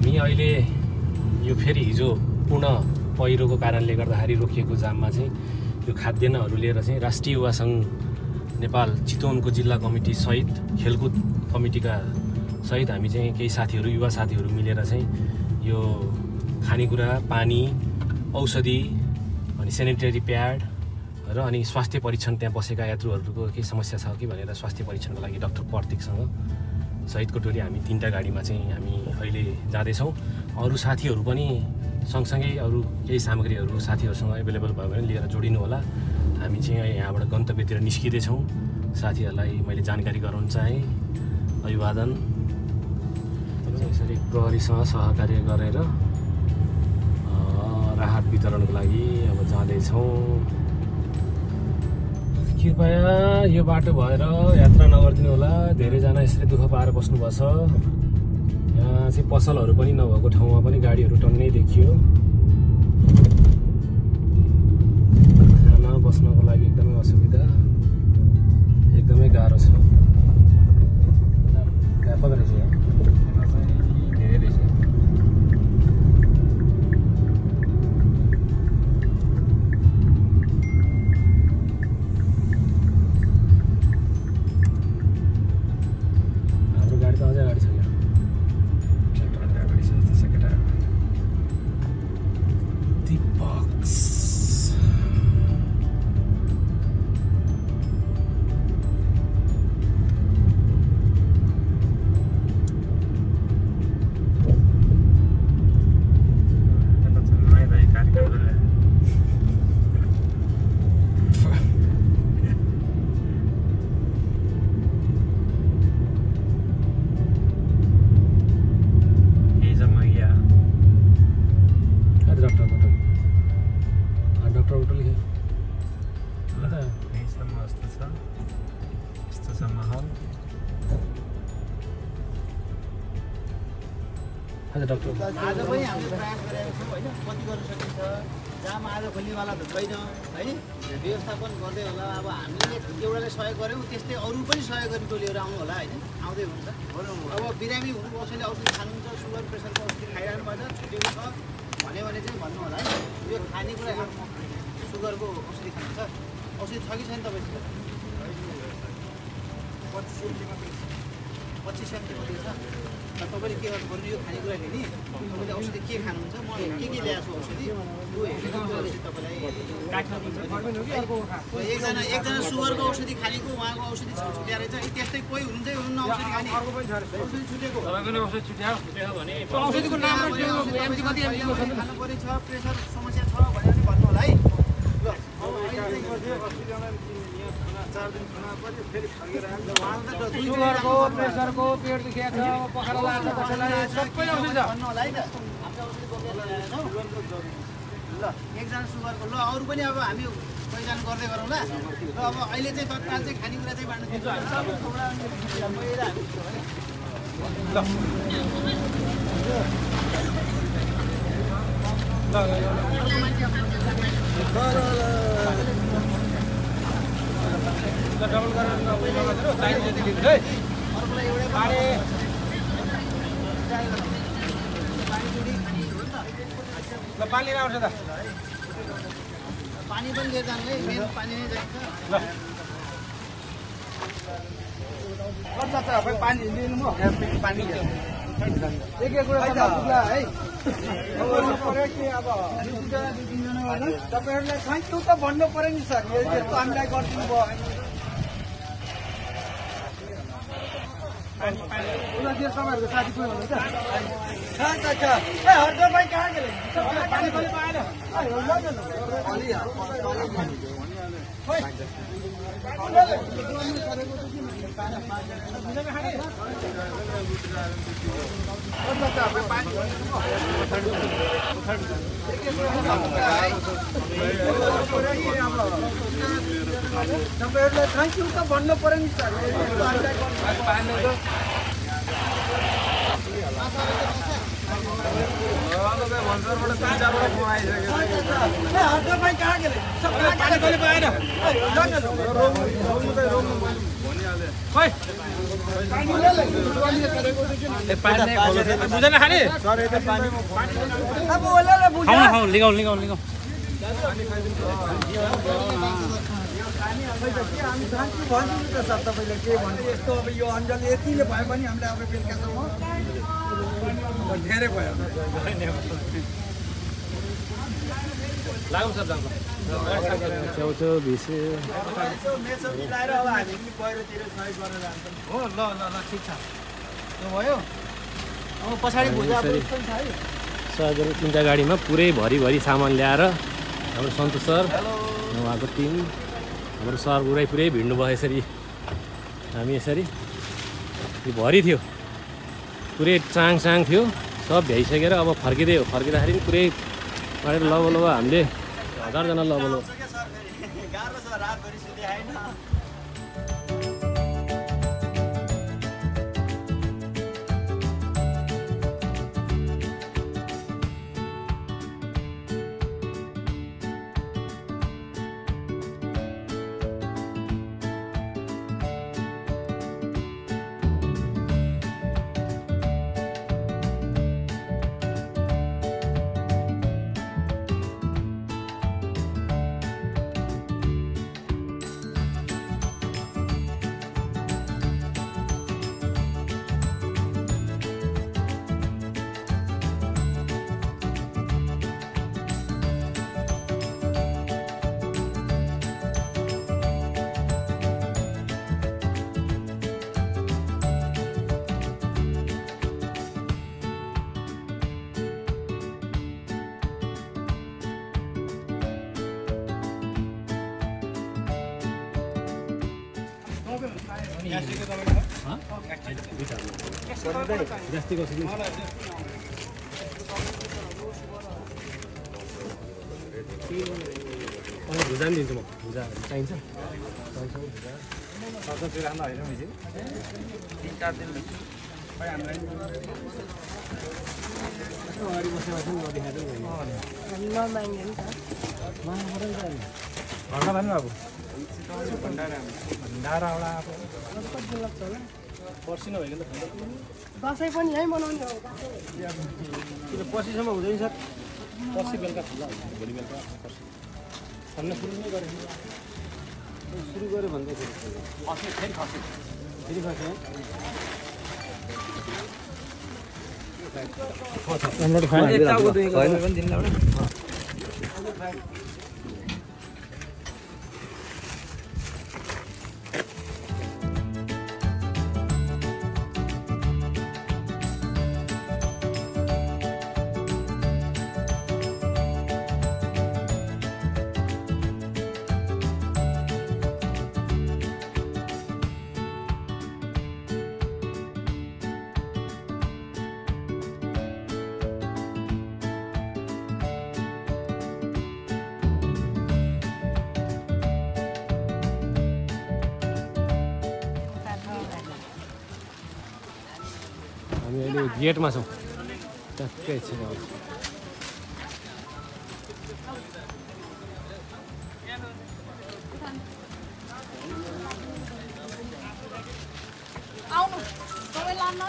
हामी अहिले यो फेरि हिजो पूर्ण पहिरोको कारणले गर्दाखेरि रोकिएको जाममा चाहिँ यो खाद्यान्नहरू लिएर चाहिँ राष्ट्रिय युवा सङ्घ नेपाल चितवनको जिल्ला कमिटी सहित खेलकुद कमिटीका सहित हामी चाहिँ केही साथीहरू युवा साथीहरू मिलेर चाहिँ यो खानेकुरा पानी औषधि अनि सेनिटरी प्याड र अनि स्वास्थ्य परीक्षण त्यहाँ बसेका यात्रुहरूको केही समस्या छ कि भनेर स्वास्थ्य परीक्षणको लागि डाक्टर प्रतीकसँग सहितको टोली हामी 3टा गाडीमा चाहिँ हामी अहिले जाँदैछौँ। अरू साथीहरू पनि सँगसँगै अरू केही सामग्रीहरू साथीहरूसँग एभाइलेबल भयो भने लिएर जोडिनु होला। हामी चाहिँ यहाँबाट गन्तव्यतिर निस्किँदैछौँ। साथीहरूलाई मैले जानकारी गराउन चाहेँ। अभिवादन। यसरी प्रहरीसँग सहकार्य गरेर राहत वितरणको लागि अब जाँदैछौँ। कृपया यो बाटो भएर यात्रा नगरिदिनु होला। धेरैजना यसले दुःख पाएर बस्नुपर्छ। यहाँ चाहिँ पसलहरू पनि नभएको ठाउँमा पनि गाडीहरू टन्नै देखियो। खाना बस्नको लागि एकदमै असुविधा, एकदमै गाह्रो छ। व्यापक रहेछ यहाँ, धेरै रहेछ। हाम्रो गाडी त अझै गाडी छ। आज पनि हामीले प्रयास गरेका छौँ होइन, कति गर्न सकिन्छ। जाम आज खोल्नेवाला त छैन है, व्यवस्थापन गर्दै होला। अब हामीले एउटाले सहयोग गऱ्यौँ, त्यस्तै अरू पनि सहयोग गर्ने टोलीहरू आउनु होला होइन, आउँदै हुन्छ। अब बिरामी हुनु कसैले औषधि खानुहुन्छ, सुगर प्रेसरको औषधि खाइरहनु भएको छ, छुटेको छ भन्यो भने चाहिँ भन्नु होला है। यो खानेकुरा सुगरको औषधि खानुहुन्छ, औषधि छ कि छैन तपाईँसँग? 25 सेन्टी मात्रै छ। तपाईँले के गर्नु पर्ने, यो खानेकुरा हेर्ने तपाईँले औषधि के खानुहुन्छ, म के ल्याएको छु औषधि त्यो हेर्नु तपाईँलाई। एकजना सुगरको औषधि खानेको उहाँको औषधि छुट्या रहेछ। त्यस्तै कोही हुनुहुन्छ हुनुहुन्न औषधि खाने, औषधि छुटेको औषधिको नाम खानु पर्ने छ, प्रेसर समस्या छ भने पनि भन्नु होला है। ल 4 दिन खाना पर्यो, फेरि फर्केर आएर सुगरको प्रेसरको पेट दुखेको छ, पखाला लाग्छ, कसैलाई सबै औषधि छ भन्नु होला है त। हामीले औषधि बोकेर ल्याएछौँ। ल एकजना सुगरको, ल अरू पनि अब हामी पहिचान गर्दै गरौँ ल। र अब अहिले चाहिँ तत्काल चाहिँ खानेकुरा चाहिँ बाँड्नु दिन्छ। डबल गरेर चाहिने जति लिन्छ है। अर्कोलाई एउटै पानी ल पानी लिएर आउँछ त। पानी पनि लिएर जानु है, मेन पानी नै चाहिन्छ। ल कता छ भाइ पानी लिनु म पानी एक कुरा पुग्ला है। अब पर्यो कि अब 2-3 जना होइन, तपाईँहरूलाई खै त्यो त भन्नु पर्यो नि सर, यस्तो हामीलाई गरिदिनु भयो। तपाईँहरूको साथी कोही हुनुहुन्छ? हर्ज भाइ कहाँ गेले? पानी पनि पाएन। तपाईँहरूलाई थ्याङ्क यू त भन्नु पर्यो नि सर। कहाँ गेले? पानी पनि पाएन। बुझेन खाने लिगाउ तपाईँले के भन्नु यस्तो अब यो अञ्जली यतिले भयो भने हामीले अब बेलुकासम्म धेरै भयो लागौँ सब जान्छ च्याउचाउ भिसे मिलाएर अब हामी पनि पहिरोतिर सहयोग गर्न जान्छौँ हो ल ल ल ठिक छ त्यो भयो अब पछाडि भुजा पनि छ है सहयोग तिनवटा गाडीमा पुरै भरि सामान ल्याएर हाम्रो सन्तोष सर उहाँको टिम हाम्रो सर पुरै भिड्नु भयो यसरी हामी यसरी यो भरि थियो पुरै चाङ थियो सब भ्याइसकेर अब फर्किँदै हो फर्किँदाखेरि पनि पुरै गरेर लब हामीले 1000 जना लब गाह्रो छ रातभरि सुते हैन भुजा पनि दिन्छु म भुजा चाहिन्छ पर्सिनु होइन दसैँ पनि यहीँ मनाउने हो पर्सिसम्म हुँदैन सर पर्सि बेलुका खुल्ला हुन्छ भोलि बेलुका पर्सि खन्न सुरु नै गरेको सुरु गऱ्यो भन्दाखेरि फेरि खस्यो हामी अहिले गेटमा छौँ ट्याक्कै छ आउनु तपाईँ लान्न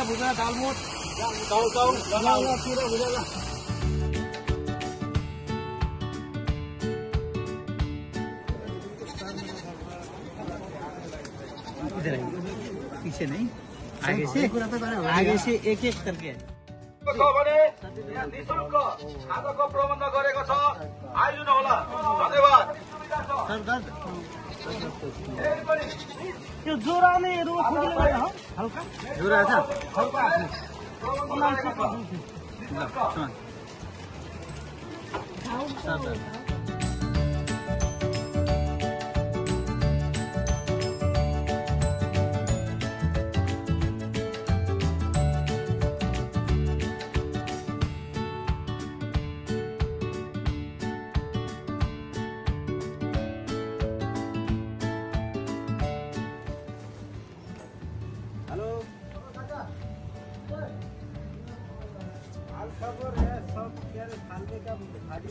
भुजा दालमोट चाउ पिरो भुजा पीछे नहीं आगे से एक एक करके भने यहाँ निःशुल्क खानाको प्रबन्ध गरेको छ, आइदिनु होला। धन्यवाद। त्यो ज्वरो आउने रोग खुलेर गयो हो हल्का ज्वरो आछ प्रबन्ध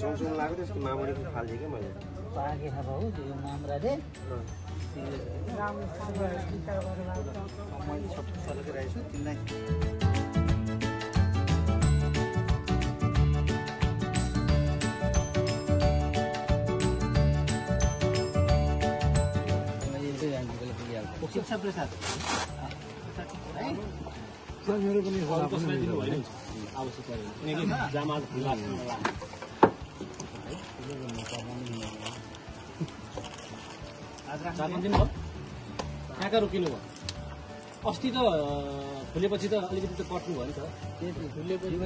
सँगसँगै लाग्यो त्यसको मामुरीको फाल्थेँ क्या मैले पाके थाहा हो त्यो मामराले मैले सब सलकिरहेको छु तिमीलाई शिक्षा प्रसाद मेरो पनि कसलाई दिनु होइन आवश्यक छैन किनकि जामा खुल्ला छ चार दिन भयो कहाँ कहाँ रोकिनु भयो अस्ति त खुलेपछि त अलिकति त कट्नु भयो नि त खुलेपछि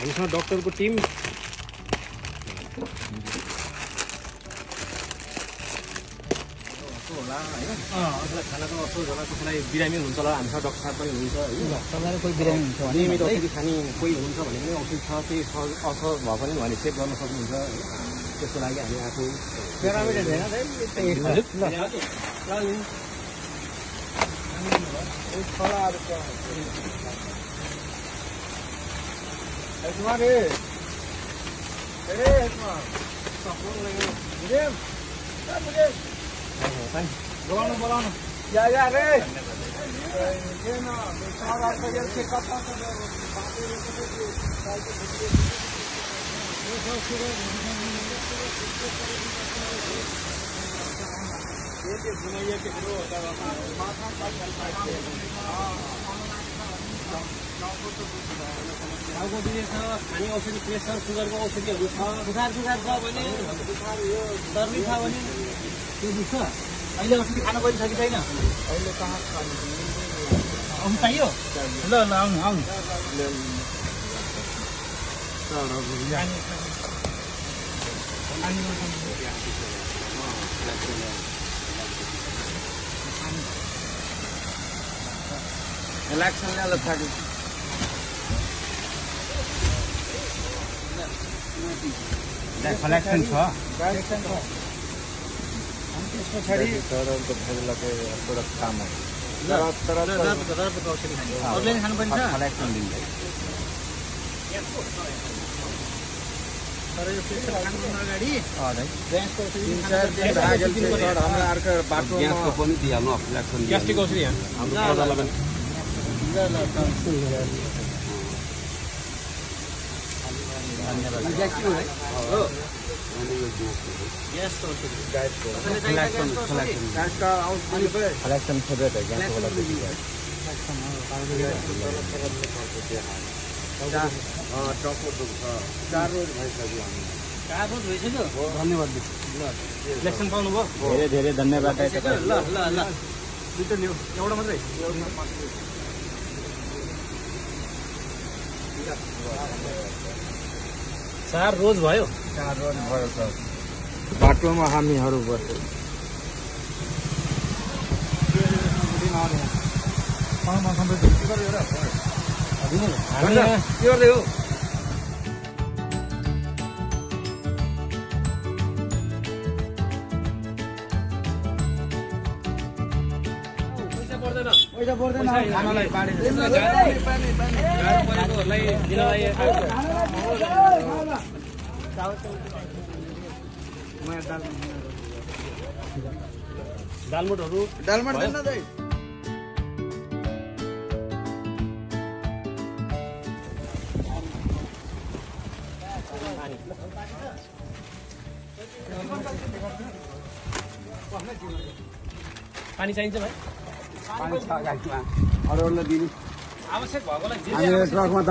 हामीसँग डाक्टरको टिम खानाको असो होला कसैलाई बिरामी हुन्छ होला हामीसँग डाक्टर साहब पनि हुनुहुन्छ तपाईँलाई कोही बिरामी हुन्छ भने नियमित औषधि खाने कोही हुन्छ भने पनि औषधि छ केही असर भए पनि उहाँले चेक गर्न सक्नुहुन्छ त्यसको लागि हामी आफू प्यारामिटर बोलाउनु या रे खाने औषधि प्रेसर सुगरको औषधिहरू छ बुखार छ भने सर्दी छ भने त्यो दुख्छ अहिले औषधि खानु पनि छ कि छैन अहिले कहाँ आउनु चाहियो ल ल आउनु आउनु इलेक्सन ल्याएर थाल्यो कलेक्सन छ पछाडि तरको फाइलको एउटा काम हो तर अरूले खानु पनि छ कलेक्सन दिन्छ तर यो पेट्रोल खानुभन्दा अगाडि ग्यासको औषधि हाम्रो अर्को बाटोमा पनि दिइहाल्नु अफ्ल्याक्सन ग्यास्ट्रिक औषधि यहाँ हाम्रो प्रजालाई पनि धन्यवाद इलेक्सन पाउनुभयो धेरै धेरै धन्यवाद ल ल दुईटा ल्याऊ एउटा मात्रै चार रोज भयो सर बाटोमा हामीहरू बस्यो हामी के गर्दै हो पैसा पर्दैन खानालाई गाह्रो परेकोहरूलाई दिनलाई दालमोटहरू डालमट दिन न दाइ पानी चाहिन्छ भाइ पानी छ गाडीमा अरूहरूलाई दिनु आवश्यक भएकोलाई जे हामी ट्रकमा त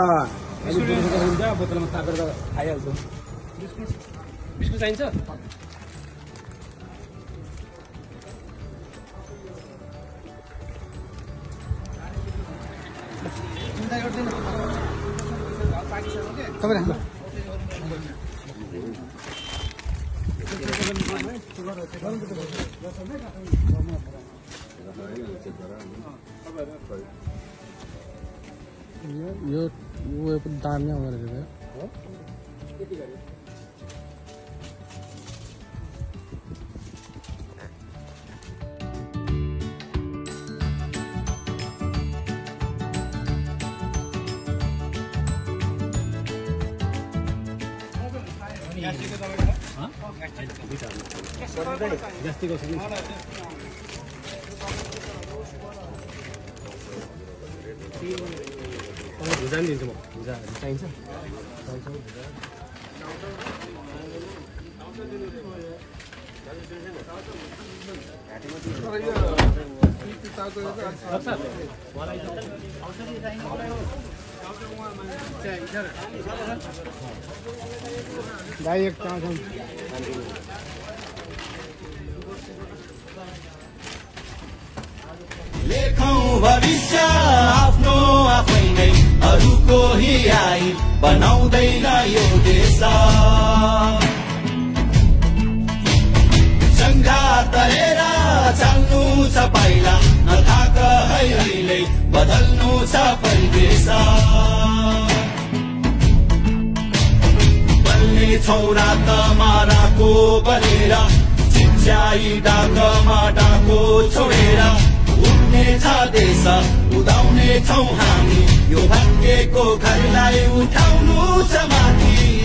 हुन्छ बोतलमा तापेर त खाइहाल्छौँ बिस्कुट चाहिन्छ यो दाम नै आउँदो रहेछ भुजा नि दिन्छु म भुजा चाहिन्छ गाई एक चाहन्छौँ लेखौं भविष्य आफ्नो आफै नै अरूको हियाई बनाउँदैन यो देश सङ्घा तरेर चाल्नु छ पाइला नथाक अहिले बदल्नु छ परिवेश बल्ने छौरा त माराको बलेर चिच्याई डाकमा डाको छोडेर उड्ने छ देश उदाउने छौ हामी यो भाग्यको घरलाई उठाउनु छ माथि